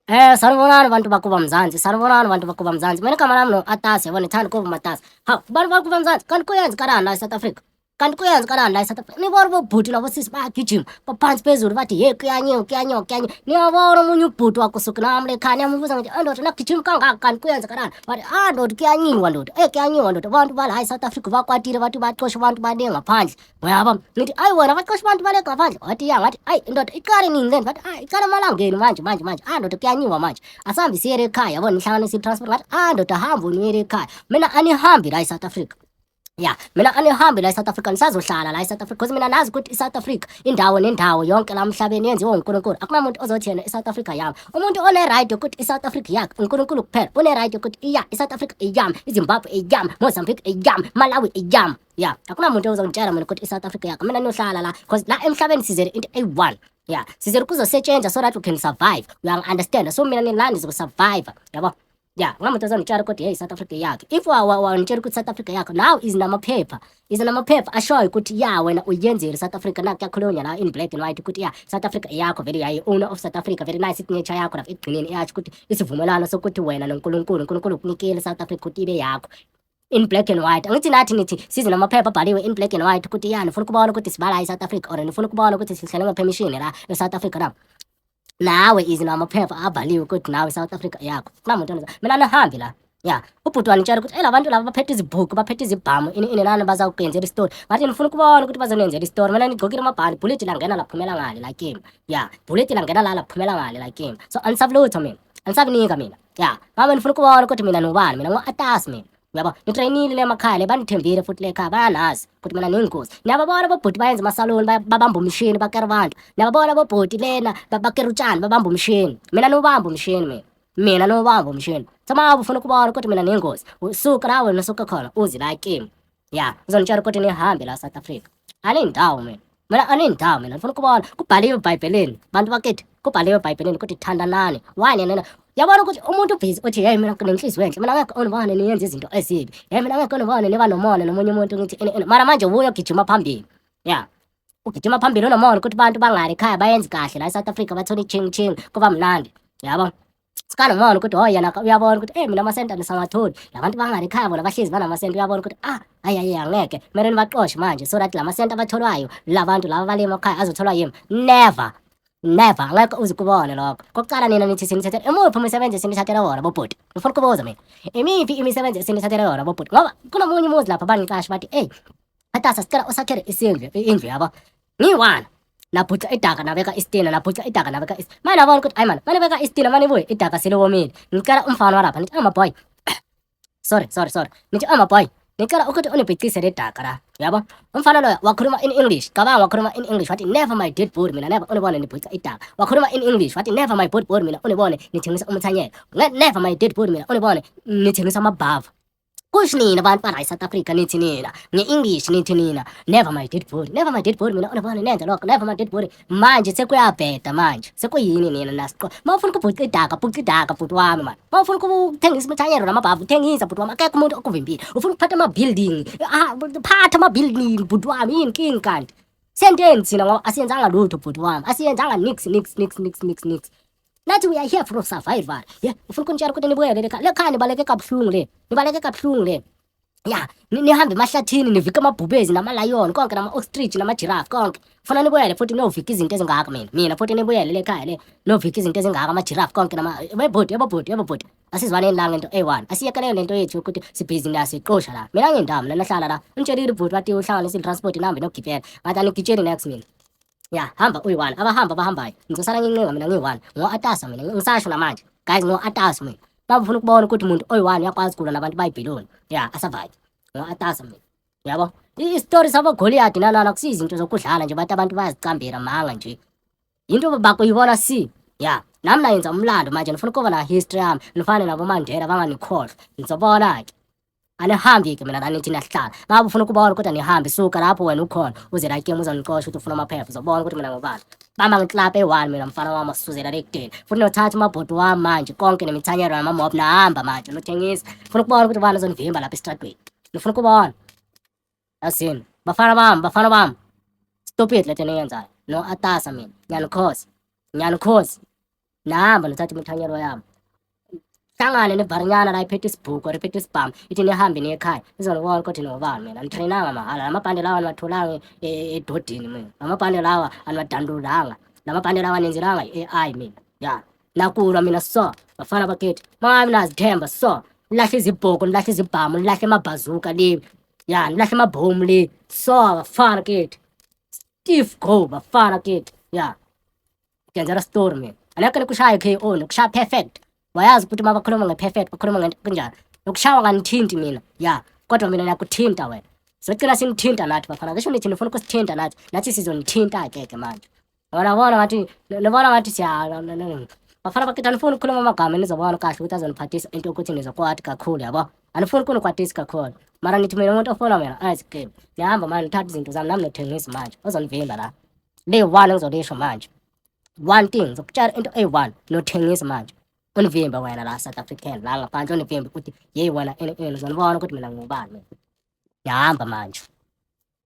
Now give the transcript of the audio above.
Sanibonani bantu bakuba Mzansi, sanibonani bantu bakuba Mzansi. Mina igama lami no-Atasi, yabo nithanda ukuba matasa. Hawu, bantu bakuba Mzansi, kanti kuyenzakalani la e-South Africa? Kanti kuyenzakalani la e-South Africa? Nibona bobhuti nabosisi bayagijima, baphansi phezulu bathi ye kuyanyiwa, kuyanyiwa, kuyanyiwa. Niyabona omunye ubhuti wakusuka nami lekhaya, niyamubuza ngithi, "Eh ndoda, nagijima kangaka kanti kuyenzakalani?" Bathi, "Ah ndoda, kuyanyiwa ndoda. Eh kuyanyiwa ndoda. Abantu bala e-South Africa bakwatile bathi baxosha abantu bale ngaphandle." Uyabo? Ngithi, "Ayi wena baxosha abantu bale ngaphandle." Wathi ya, ngathi, "Ayi ndoda, iqale nini lento?" Wathi, "Ah iqale emalangeni manje manje manje. Ah ndoda kuyanyiwa manje. Asambe siyele ekhaya yabo nihlanganise i-transport." Ngathi, "Ah ndoda hamba uniyele ekhaya. Mina anihambi la e-South Africa." Ya, mina anihambi la e-South Africa, nisazohlala la e-South Africa because mina nazi ukuthi i-South Africa indawo nendawo yonke la emhlabeni yenziwe uNkulunkulu. Akunamuntu ozothi yena i-South Africa yami. Umuntu one-right yokuthi i-South Africa yakhe uNkulunkulu kuphela. Une-right yokuthi iya i-South Africa iyami, iZimbabwe iyami, Mozambique iyami, Malawi iyami. Ya, akunamuntu ozongitshela mina ukuthi i-South Africa yakhe. Mina niyohlala la because la emhlabeni sizele into eyi-one. Ya, sizele kuzosetshenzwa so that we can survive. Uyangi-understand? So mina nila nizosurvive. Yabo? Ya, akunamuntu ozongitshela ukuthi hey South Africa yakhe. If wangitshela ukuthi South Africa yakho, now is namaphepha. Is namaphepha ashoyo ukuthi ya wena uyenzile South Africa na kuyakhulunywa la in black and white ukuthi ya South Africa yakho vele yayi owner of South Africa, very nice signature yakho lapha ekugcineni iyasho ukuthi isivumelwano sokuthi wena noNkulunkulu, uNkulunkulu ukunikile South Africa ukuthi ibe yakho. In black and white. Angithi nathi nithi size namaphepha abhaliwe in black and white ukuthi ya nifuna ukubona ukuthi sibala e-South Africa or nifuna ukubona ukuthi sihlele nge-permission la e-South Africa na. Nawe izi namaphepha abhaliwe ukuthi nawe South Africa yakho. Kunamuntu onoza. Mina nihambi la. Ya, ubhuti wanitshela ukuthi la bantu laba baphethe izibhuku, baphethe izibhamu, ini ini nani bazawukwenzela isitori. Ngathi nifuna ukubona ukuthi bazonenzela isitori. Mina nigqokile amabhandi, bullet langena laphumela ngale la kimi. Ya, bullet langena la laphumela ngale la kimi. So anisabi lutho mina. Anisabinika mina. Ya, ngabe nifuna ukubona ukuthi mina nobani, mina ngu-Atasi mina. Uyabo, nitrayinile le emakhaya le banithembile futhi le ekhaya bayanazi ukuthi mina niyingozi. Niyababona bobhuti bayenza amasaloni babamba umshini bakera abantu. Niyababona bobhuti lena bakera utshani babamba umshini. Mina nobamba umshini mina. Mina nobamba umshini. Sama ufuna ukubona ukuthi mina niyingozi. Usuka la wena usuka khona uze la kimi. Ya, uzonitshela ukuthi nihambe la South Africa. Anindawo mina. Mina anindawo mina. Ngifuna ukubona kubhaliwe eBhayibhelini. Bantu bakithi kubhaliwe eBhayibhelini ukuthi thandanani. Why nina? Yabona ukuthi umuntu ubhizi uthi hey mina nginenhliziyo enhle. Mina ngeke unibone niyenza izinto ezibi. Hey mina ngeke unibone niba nomona nomunye umuntu ngithi ini ini. Mara manje ubuye ugijima phambili. Ya. Ugijima phambili unomona ukuthi abantu bangale ekhaya bayenze kahle la eSouth Africa bathola iching ching kuba mnandi. Yabo? Sikanomona ukuthi oh yena uyabona ukuthi eh mina amasenti anisawatholi. Labantu bangale ekhaya bona bahlezi banamasenti uyabona ukuthi ah hayi hayi angeke. Kumele nibaxoshe manje so that lamasenti abatholwayo labantu laba bale emakhaya azotholwa yimi. Never. Never, angeke uze ukubone lokho. Kokuqala nina nithi sinithathele imuphi imisebenzi esinithathele wona bobhuti? Ngifuna ukubuza mina. Imiphi imisebenzi esinithathele yona bobhuti? Ngoba kunomunye umuzi lapha bangiqasha bathi hey Atasa sicela usakhele isindlu indlu yabo. Ngiyi-one. Nabhuca idaka nabeka isitina, nabhuca idaka nabeka isitina. Manje nabona ukuthi ayi man, manje beka isitina manje buye idaka seliwomile. Ngicela umfana walapha nithi ama boy. Sorry, sorry, sorry. Nithi ama boy. Ngicela ukuthi unibhicise le daka la. Yabo? Umfana loyo wakhuluma in English. Cabanga wakhuluma in English wathi never my dead body mina never unibone nibhuca idaka. Wakhuluma in English wathi never my dead body mina unibone nithengisa umthanyelo. Never my dead body mina unibone nithengisa amabhava. Kusho nina bantu bala e-South Africa nithi nina nge-English nithi nina never my dead body, never my dead body mina unibone nenza lokho, never my dead body. Manje sekuyabheda manje sekuyini nina nasiqo. Mawufuna ukubhuca idaka bhuca idaka bhuti wami man. Mawufuna ukuthengisa imithanyelo namabhavu thengisa bhuti wami, akekho umuntu okuvimbile. Ufuna ukuphatha ama-building, ah phatha ama-building bhuti wami, yini inkinga kanti? Senteni thina ngoba asiyenzanga lutho bhuti wami, asiyenzanga nix nix nix nix nix nix. Nathi we are here for survival. Yeah, ufuna ukunitshela ukuthi nibuyele le khaya. Le khaya nibaleke kabuhlungu le. Nibaleke kabuhlungu le. Ya, nihambe emahlathini nivike amabhubezi nama-lion konke nama-ostrich nama-giraffe konke. Ufuna nibuyele futhi niyovika izinto ezingaka mina. Mina futhi nibuyele le khaya le niyovika izinto ezingaka ama-giraffe konke nama yebo yebo bhuti yebo bhuti. Asizwaneni la ngento eyi-one. Asiyekeleni lento yethu yokuthi sibhizi niyasiqosha la. Mina ngindawo mina nahlala la. Ungitshelile ubhuti wathi uhlanganisa i-transport nihambe nokugibela. Ngathi anigitsheli next mina. Ya, hamba uyi-one. Abahamba abahambayo. Ngizosala ngincenga mina ngiyi-one. Ngo-Atasa mina ngisasho namanje. Guys ngo-Atasa mina. Bafuna ukubona ukuthi umuntu oyi-one uyakwazi ukulwa nabantu bayibhiliyoni. Ya, asurvive. Ngo-Atasa mina. Yabo? Isitori saboGoliath nalana kusizinto zokudlala nje bathi abantu bayazicambela manga nje. Into bakuyibona si. Ya, nami nayenza umlando manje ngifuna ukuba na history yami. Nifane nabo Mandela banganikhohlwa. Ngizobona ke. Anihambi ke mina la nithi niyahlala. Ngabe ufuna ukubona kodwa nihambe suka lapho wena ukhona uze la kimi uzongixosha ukuthi ufuna amaphepha uzobona ukuthi mina ngubani. Bamba ngiklape eyi-one mina mfana wami asisuzela le kudeni. Futhi nothatha amabhodi wami manje konke nemithanyelo namamob nahamba manje nothengisa. Ngifuna ukubona ukuthi ubani ozonivimba lapha esitradweni. Ngifuna ukubona. Yazini bafana bami, bafana bami. Stop it lento eniyenzayo. No Atasa mina. Ngiyanikhoza. Ngiyanikhoza. Nihamba nithatha imithanyelo yami. Hlangane nebharinyana la iphethe isibhuku or iphethe isibhamu, ithi nihambe niye ekhaya. Nizonibona ukuthi ningobani mina. Angitrainanga mahhala. Lamabhande lawa aniwatholanga edodini mina. Lamabhande lawa aniwadandulanga. Lamabhande lawa anenzelanga i-AI mina. Ya. Nakulwa mina so. Bafana bakithi. Mangabe nazithemba so. Nilahle izibhoko, nilahle izibhamu, nilahle amabhazuka le. Ya, nilahle amabhomu le. So bafana kithi. Steve go bafana kithi. Ya. Ngenzela story mina. Angeke nikushaye KO, nikushaya perfect. Wayazi ukuthi uma bakhuluma nge-perfect bakhuluma ngento kunjani. Nokushawa nganithinti mina. Ya, kodwa mina ngiyakuthinta wena. Sogcina sinithinta nathi bafana. Ngisho nithi nifuna ukusithinta nathi, nathi sizonithinta ke ke manje. Wona bona ngathi nibona ngathi siya bafana bakithi anifuni ukukhuluma amagama nizobona kahle ukuthi azoniphathisa into yokuthi nizokwati kakhulu yabo. Anifuni ukunikwatisa kakhulu. Mara nithi mina umuntu ofuna mina azi ke. Ngihamba manje ngithatha izinto zami nami nothengisa manje. Ozonivimba la. Le one engizolisho manje. One thing ngizokutshela into eyi-one nothengisa manje. Univimba wena la South African la ngaphandle univimba ukuthi yeyi wena ene ene uzonibona ukuthi mina ngubani mina. Ngihamba manje.